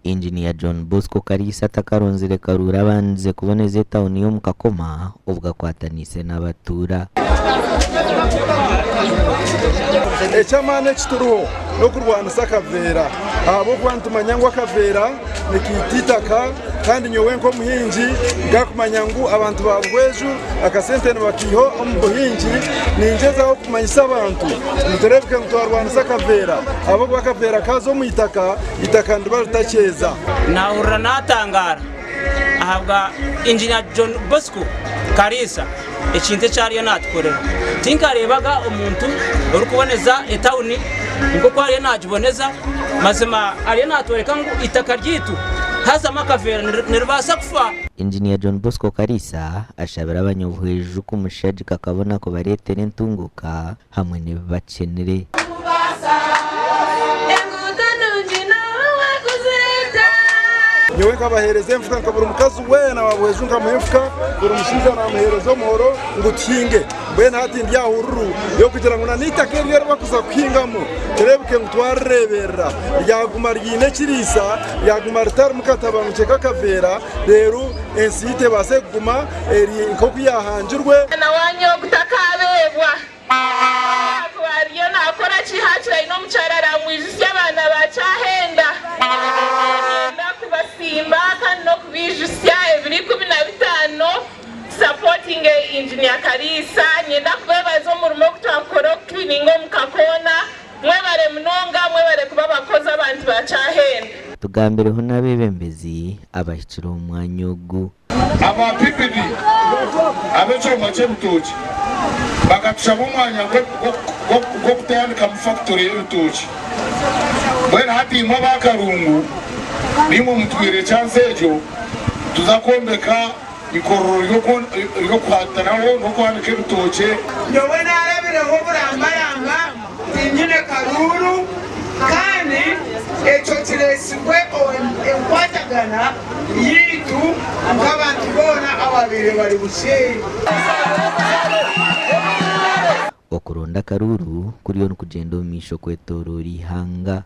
Engineer John Bosco Kariisa atakaronzire Karuura abandize kuboneza etauni y'omu Kakoma obwo akwataniise n'abatuura. Eky'amaani eki turiho n'okurwanisa akaveera ahabw'okuba nitumanya ngu akaveera nikaita eitaka kandi nyowe nk'omuhingi nkakumanya ngu abantu ba Buhweju akasente nibakaiha omu buhingi, ningyezaho kumanyisa abantu ngu tureebeke ngu twarwanisa akaveera ahabw'okuba akaveera kaaza omu itaka, eitaka niriba ritakyeza. Naahurira naatangaara ahabwa Engineer John Bosco Kariisa ekintu eki ariyo naatukorera. Tinkareebaga omuntu orikuboneza etawuni nk'oku ariyo naagiboneza. Mazima ariyo naatworeka ngu eitaka ryaitu haazamu akaveera niribaasa kufa. Engineer John Bosco Kariisa ashabire abanyabuhweju kumushagika akabona kubareetera entunguuka hamwe n'ebi bakyenire. Nyowe nkabaheereza enfuka nka buri mukazi weena wa Buhweju nkamuha enfuka, buri mushaija naamuheereza omuhoro ngu tuhinge. Mbwenu hati ndi aha hururu y'okugira ngu n'eitaka eri eri barikuza kuhingamu tureebeke ngu twarireeberera ryaguma riine ekiriisa, ryaguma ritarimu katabanguke k'akaveera reero ensi yaitu ebaase kuguma eri nk'oku yaahangirwe. Omwana waanyu ogu takaabeebwa. Yaakuba ariyo naakora ki haakiri aine omukyara araamwijutsya abaana ba Kyahenda. Niinyenda kubasiima kandi n'okubaijutsya ebiro 15 Supporting Engineer Kariisa. Niinyenda kubeebaza omurimo ogu twakukora okukilininga omu kakoona. Mwebare munonga, mwebare kuba abakozi abantu ba Kyahenda. Tugambireho n'abeebembezi abahikire omu mwanya ogu. Aba PPD ab'ekyoma ky'ebitookye bakatushaba omwanya gw'okutandikamu fakitore y'ebitookye. Mbwenu hati imwe aba Karungu niimwe mutwire chansi egyo tuza kwombeka eikorero ry'okuhatiraho n'okwanika ebitookye. Nyowe naarabireho oburambaramba tinyine karuuru kandi ekyo kireetsirwe enkwatagana yaitu nk'abantu boona ababaire bari buseeri. Okuronda akaruuru kuriyo nikugyenda omu maisho kwetoroora eihanga.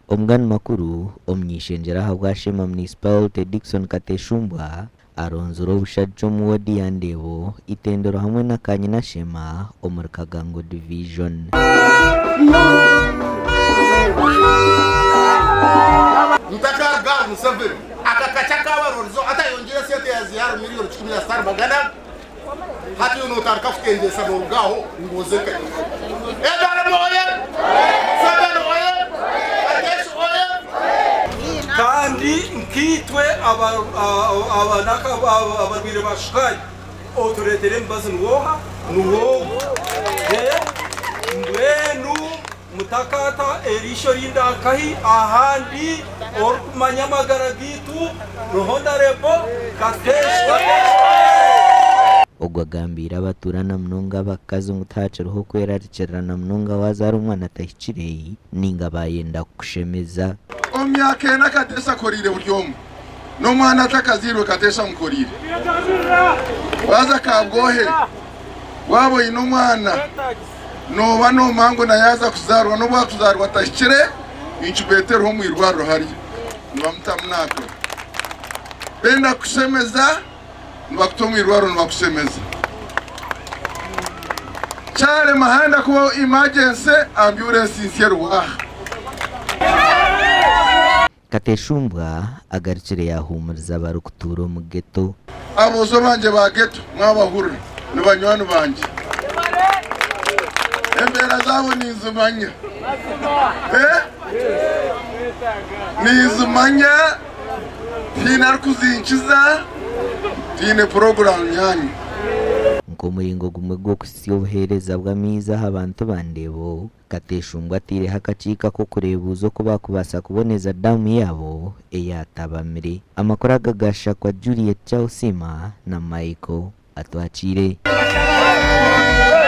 Omugani makuru omuny'eishengyero ahabwa Sheema Municipality Dickson Kateshumbwa aronzire obushagiki omu woodi ya Ndeebo, Itendero hamwe na Kanyinashema omuri Kagango Division. Ntakaruga ahari Museveni aka kakye akabarorizeho hati ayongyire esente yaziiha ahari miriyoni 105 hati iwe notandika kutengyesa noruga aho ngu oze nkahi? Nrm oye! Museveni oye! Katesh oye! Kandi nkaitwe abarwaire ba shukaari, otureetera emibazi niwe oha? Niwe ogu. Mbwenu mutakaata eriisho erindi akahi ahandi orikumanya amagara gaitu ni Honarebo Katesh Katesh oye! Ogu agambiire abatuura na munonga abakazi ngu tihakiriho kwerarikirira na munonga waazaara omwana atahikire ninga baayenda kukushemeza. Omu myaka ena Katesh akoreire buri omwe. N'omwana atakazairwe Katesh amukoreire. Waaza Kabwohe waaba oine omwana nooba noomanya ngu na yaaza kuzaarwa n'obu akuzaarwa atahikire, incubeeta eriho omu irwariro hariya nibamutamu naakura. Benda kukushemeza nibakuta omu irwariro nibakushemeza. Kyarema handa kubaho emergency ambyurensi nsya eriho aha. Kateshumbwa agarukire yaahuumuriza abarikutuura omu ghetto. Aboojo bangye ba ghetto mwabahurira, ni banywani bangye. Embeera zaabo ninzimanya. Ninzimanya, tihaine arikuzinkiza, twine puroguraamu yaanyu. Nk'omuringo gumwe gw'okuhitsya obuheereza bw'amaizi aha bantu ba Ndeebo, Kateshumbwa ataireho akakiiko ak'okureebuuza oku baakubaasa kuboneza daamu yaabo eyaatabamire. Amakuru aga gaashakwa Juliet Kyawusiima na Michael Atwakiire.